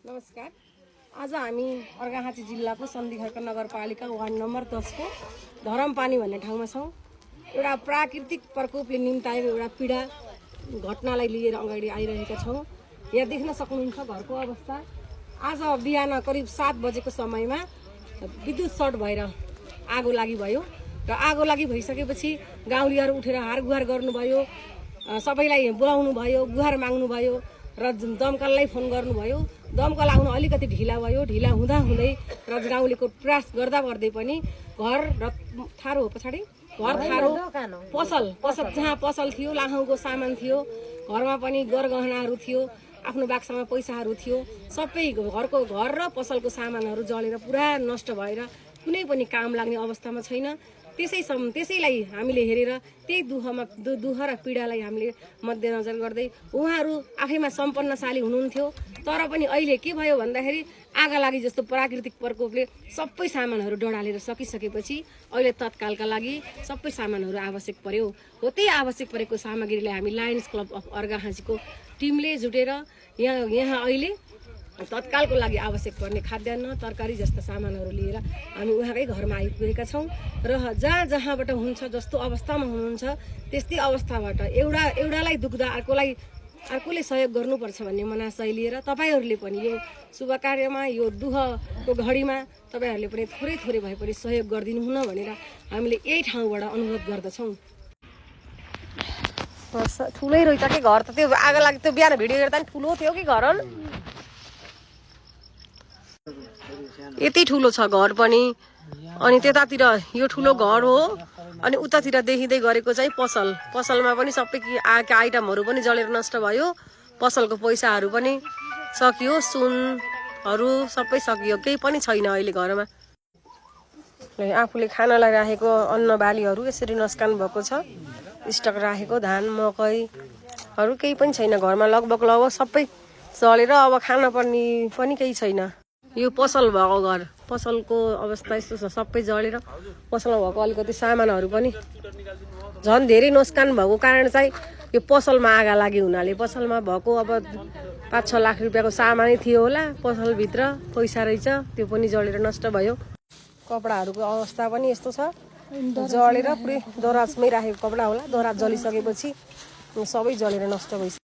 नमस्कार। आज हामी अर्घाखाँची जिल्लाको सन्धिखर्क नगरपालिका वार्ड नम्बर 10 को धरमपानी भन्ने ठाउँमा छौँ। एउटा प्राकृतिक प्रकोपले निम्ताएको एउटा पीडा घटनालाई लिएर अगाडि आइरहेका छौँ। यहाँ देख्न सक्नुहुन्छ घरको अवस्था। आज बिहान करिब 7 बजेको समयमा विद्युत सर्ट भएर आगो लागि भयो र आगो लागि भइसकेपछि गाउँलेहरू उठेर हारगुहार गर्नुभयो, सबैलाई बोलाउनु भयो, गुहार माग्नु भयो र दमकललाई फोन गर्नुभयो। दमकल आउन अलिकति ढिला भयो। ढिला हुँदा हुँदै र गाउँलेको प्रयास गर्दा गर्दै पनि घर र थारो हो पछाडि घर थारो पसल जहाँ पसल थियो, लाखौँको सामान थियो, घरमा पनि गरगहनाहरू थियो, आफ्नो बाक्सामा पैसाहरू थियो, सबै घरको घर र पसलको सामानहरू जलेर पुरा नष्ट भएर कुनै पनि काम लाग्ने अवस्थामा छैन। त्यसैलाई हामीले हेरेर त्यही दुःख र पीडालाई हामीले मध्यनजर गर्दै उहाँहरू आफैमा सम्पन्नशाली हुनुहुन्थ्यो, तर पनि अहिले के भयो भन्दाखेरि आगा लागि जस्तो प्राकृतिक प्रकोपले सबै सामानहरू डढालेर सकिसकेपछि अहिले तत्कालका लागि सबै सामानहरू आवश्यक पर्यो। हो त्यही आवश्यक परेको सामग्रीलाई हामी लायन्स क्लब अफ अर्घाखाँचीको टिमले जुटेर यहाँ अहिले तत्कालको लागि आवश्यक पर्ने खाद्यान्न, तरकारी जस्ता सामानहरू लिएर हामी उहाँकै घरमा आइपुगेका छौँ र जहाँबाट हुन्छ, जस्तो अवस्थामा हुनुहुन्छ त्यस्तै अवस्थाबाट एउटालाई दुख्दा अर्कोले सहयोग गर्नुपर्छ भन्ने मनाशय लिएर तपाईहरूले पनि यो शुभ कार्यमा, यो दुःखको घडीमा तपाईहरूले पनि थोरै भए पनि सहयोग गरिदिनु हुन भनेर हामीले यही ठाउँबाट अनुरोध गर्दछौँ। ठुलै रहेछ कि घर त, त्यो आगो लागि त्यो बिहान भिडियो हेर्दा नि ठुलो थियो कि घर यति ठुलो छ घर पनि। अनि त्यतातिर यो ठुलो घर हो, अनि उतातिर देखिँदै गरेको चाहिँ पसलमा पनि सबै आइटमहरू पनि जलेर नष्ट भयो। पसलको पैसाहरू पनि सकियो, सुनहरू सबै सकियो, केही पनि छैन अहिले घरमा। आफूले खानलाई राखेको अन्न बालीहरू यसरी नस्कान भएको छ। स्टक राखेको धान मकैहरू केही पनि छैन घरमा, लगभग सबै जलेर अब खान पर्ने पनि केही छैन। यो पसल भएको घर, पसलको अवस्था यस्तो छ, सबै जलेर पसलमा भएको अलिकति सामानहरू पनि झन् धेरै नोक्सान भएको कारण चाहिँ यो पसलमा आगा लागि हुनाले पसलमा भएको अब 5-6 लाख रुपियाँको सामानै थियो होला, पसलभित्र पैसा रहेछ, त्यो पनि जलेर नष्ट भयो। कपडाहरूको अवस्था पनि यस्तो छ, जलेर पुरै दराजमै राखेको कपडा होला, दराज जलिसकेपछि सबै जलेर नष्ट भइसक्यो।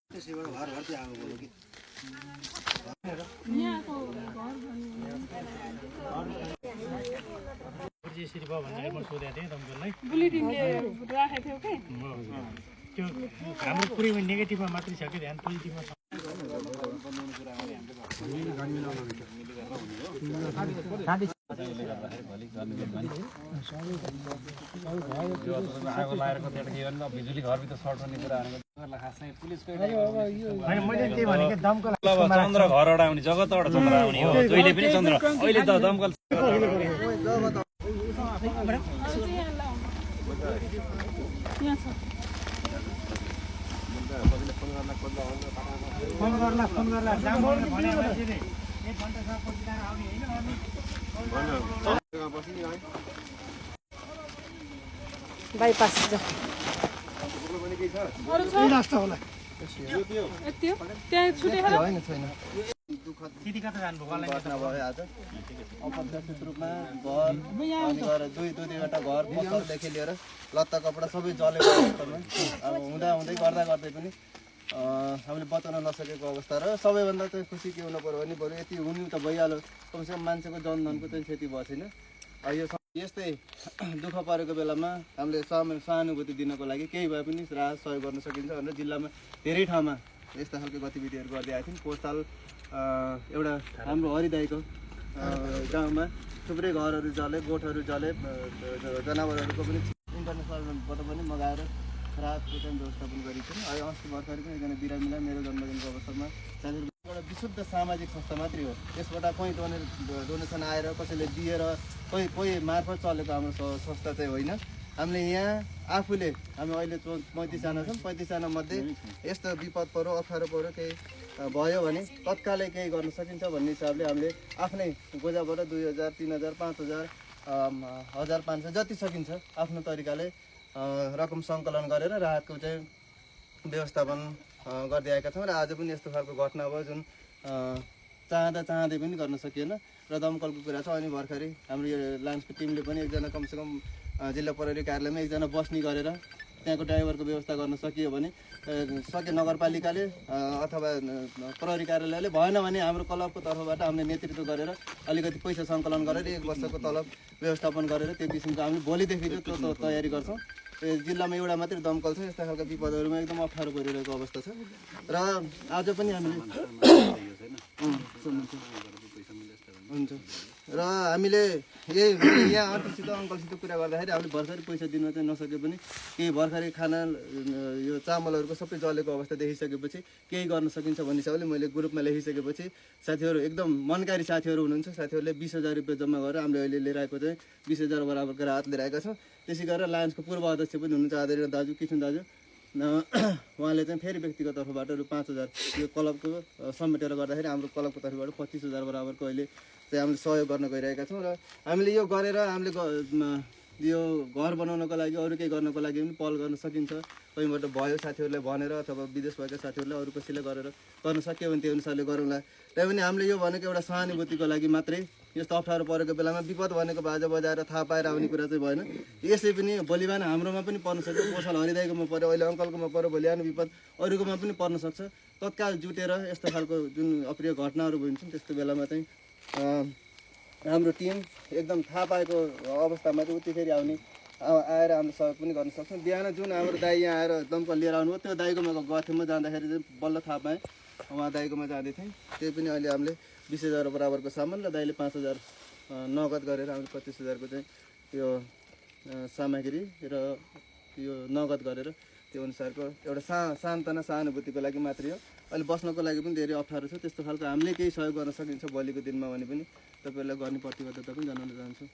यसरी भयो भनेर म सोधेको थिएँ दमकललाई, बुलेटिनले राखेको थियो कि त्यो हाम्रो पुरै नेगेटिभमा मात्रै छ कि ध्यान पोजिटिभमा छ। बिजुली घरभित्र सर्ट हुने कुरा मैले त्यही भनेको दमकल चन्द्र घरबाट आउने जगतबाट चन्द्र आउने हो, जहिले पनि चन्द्र। अहिले त दमकल फोन गर्ला एक घन्टासम्म पछिबाट आउने होइन बाइपास होला त्यहाँ छुटेर त्यति कता जानुभयो घटना भयो आज। अप्रत्याशित रूपमा घर अनि गएर दुईवटा घर पसलदेखि लिएर लत्ता कपडा सबै जलेको अवस्थामा अब हुँदै गर्दै पनि हामीले बचाउन नसकेको अवस्था र सबैभन्दा चाहिँ खुसी के हुनु पर्यो भने बरु यति हुनु त भइहाल्यो, कमसेकम मान्छेको जनधनको चाहिँ क्षति भएको छैन। यो यस्तै दुःख परेको बेलामा हामीले सहानुभूति दिनको लागि केही भए पनि राहत सहयोग गर्न सकिन्छ भनेर जिल्लामा धेरै ठाउँमा यस्ता खालको गतिविधिहरू गर्दै आएको थियौँ। पोहोर साल एउटा हाम्रो हरिदाईको गाउँमा थुप्रै घरहरू जले, गोठहरू जले, जनावरहरूको पनि इन्टरनेसनलबाट पनि मगाएर राहतको चाहिँ व्यवस्थापन गरेको छौँ। अहिले अस्ति भर्खर पनि एकजना बिरामीलाई मेरो जन्मदिनको अवसरमा एउटा विशुद्ध सामाजिक संस्था मात्रै हो। यसबाट कोही डोनेसन आएर कसैले दिएर कोही मार्फत चलेको हाम्रो संस्था चाहिँ होइन। हामीले यहाँ आफूले हामी अहिले 35 जना छौँ, 35 जना मध्ये यस्तो विपद पऱ्यो, अप्ठ्यारो पऱ्यो, केही भयो भने तत्कालै केही गर्न सकिन्छ भन्ने हिसाबले हामीले आफ्नै गोजाबाट 2000, 3000, 5000, 1500 जति सकिन्छ आफ्नो तरिकाले रकम सङ्कलन गरेर राहतको चाहिँ व्यवस्थापन गर्दै आएका छौँ। र आज पनि यस्तो खालको घटना भयो जुन चाहँदै पनि गर्न सकिएन र दमकलको कुरा छ। अनि भर्खरै हाम्रो यो लान्सको टिमले पनि एकजना कमसेकम जिल्ला प्रहरी कार्यालयमा एकजना बस्ने गरेर त्यहाँको ड्राइभरको व्यवस्था गर्न सकियो भने सके नगरपालिकाले अथवा प्रहरी कार्यालयले भएन भने हाम्रो क्लबको तर्फबाट हामीले नेतृत्व गरेर अलिकति पैसा सङ्कलन गरेर 1 वर्षको तलब व्यवस्थापन गरेर त्यो किसिमको हामीले भोलिदेखि चाहिँ तयारी गर्छौँ। जिल्लामा एउटा मात्रै दमकल छ, यस्ता खालका विपदहरूमा एकदम अप्ठ्यारो परिरहेको अवस्था छ र आज पनि हामीले हुन्छ र हामीले यहाँ आन्टीसित अङ्कलसित कुरा गर्दाखेरि हामीले भर्खरै पैसा दिन चाहिँ नसके पनि केही भर्खरै खाना यो चामलहरूको सबै जलेको अवस्था देखिसकेपछि केही गर्न सकिन्छ भन्ने हिसाबले मैले ग्रुपमा लेखिसकेपछि साथीहरू एकदम मनकारी साथीहरू हुनुहुन्छ, साथीहरूले 20,000 रुपियाँ जम्मा गरेर हामीले अहिले लिएर आएको चाहिँ 20,000 बराबरको राहत लिएर आएका छौँ। त्यसै गरेर लायन्सको पूर्व अध्यक्ष पनि हुनुहुन्छ आदरणीय दाजु किसुन दाजु, उहाँले चाहिँ फेरि व्यक्तिगत तर्फबाट रु 5,000 यो क्लबको समेटेर गर्दाखेरि हाम्रो क्लबको तर्फबाट 25,000 बराबरको अहिले चाहिँ हामीले सहयोग गर्न गइरहेका छौँ। र हामीले यो गरेर हामीले यो घर बनाउनको लागि अरू केही गर्नको लागि पनि पहल गर्न सकिन्छ। कहीँबाट भयो साथीहरूलाई भनेर अथवा विदेश भएका साथीहरूले अरू कसैले गरेर गर्न सक्यो भने त्यो अनुसारले गरौँला। त्यही पनि हामीले यो भनेको एउटा सहानुभूतिको लागि मात्रै, यस्तो अप्ठ्यारो परेको बेलामा विपद भनेको बाजा बजाएर थाहा पाएर आउने कुरा चाहिँ भएन। यसै पनि भोलि बिहान हाम्रोमा पनि पर्न सक्छ, पोसल हरिदाईकोमा पऱ्यो, अहिले अङ्कलकोमा पऱ्यो, भोलि बिहान विपद अरूकोमा पनि पर्न सक्छ। तत्काल जुटेर यस्तो खालको जुन अप्रिय घटनाहरू भइन्छन् त्यस्तो बेलामा चाहिँ हाम्रो टिम एकदम थाहा पाएको अवस्थामा चाहिँ उतिखेर आएर हामीले सहयोग पनि गर्न सक्छौँ। बिहान जुन हाम्रो दाइ यहाँ आएर दमकल लिएर आउनुभयो त्यो दाइकोमा गर्थ्यौँ, म जाँदाखेरि चाहिँ बल्ल थाहा पाएँ उहाँ दाइकोमा जाँदै थिएँ। त्यही पनि अहिले हामीले 20,000 बराबरको सामान र दाइले 5,000 नगद गरेर हामीले 25,000को चाहिँ यो सामग्री र यो नगद गरेर त्यो अनुसारको एउटा सान्तना सहानुभूतिको लागि मात्रै हो। अहिले बस्नको लागि पनि धेरै अप्ठ्यारो छ, त्यस्तो खालको हामीले केही सहयोग गर्न सकिन्छ भोलिको दिनमा भने पनि तपाईँहरूलाई गर्ने प्रतिबद्धता पनि जनाउन चाहन्छु।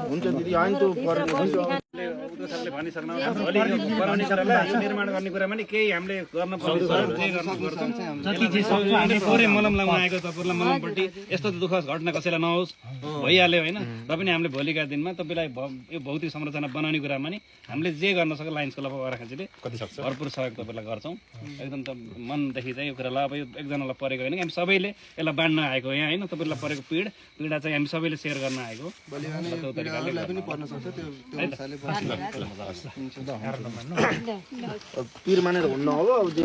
हुन्छ दिदी होइन त्यो निर्माण गर्ने कुरा पनि केही हामीले गर्न पर्ने पुरै मलम लगाउन आएको तपाईँलाई मलमपट्टि यस्तो दुःख घटना कसैलाई नहोस् भइहाल्यो होइन। र पनि हामीले भोलिका दिनमा तपाईँलाई यो भौतिक संरचना बनाउने कुरामा नि हामीले जे गर्न सक्छ लायन्स क्लब अर्खाँचीले भरपुर सहयोग तपाईँलाई गर्छौँ। एकदम त मनदेखि चाहिँ यो कुरा ल अब यो एकजनालाई परेको होइन, हामी सबैले यसलाई बाँड्न आएको यहाँ होइन। तपाईँलाई परेको पीडा चाहिँ हामी सबैले सेयर गर्न आएको पिर मानेर हुन्न हो।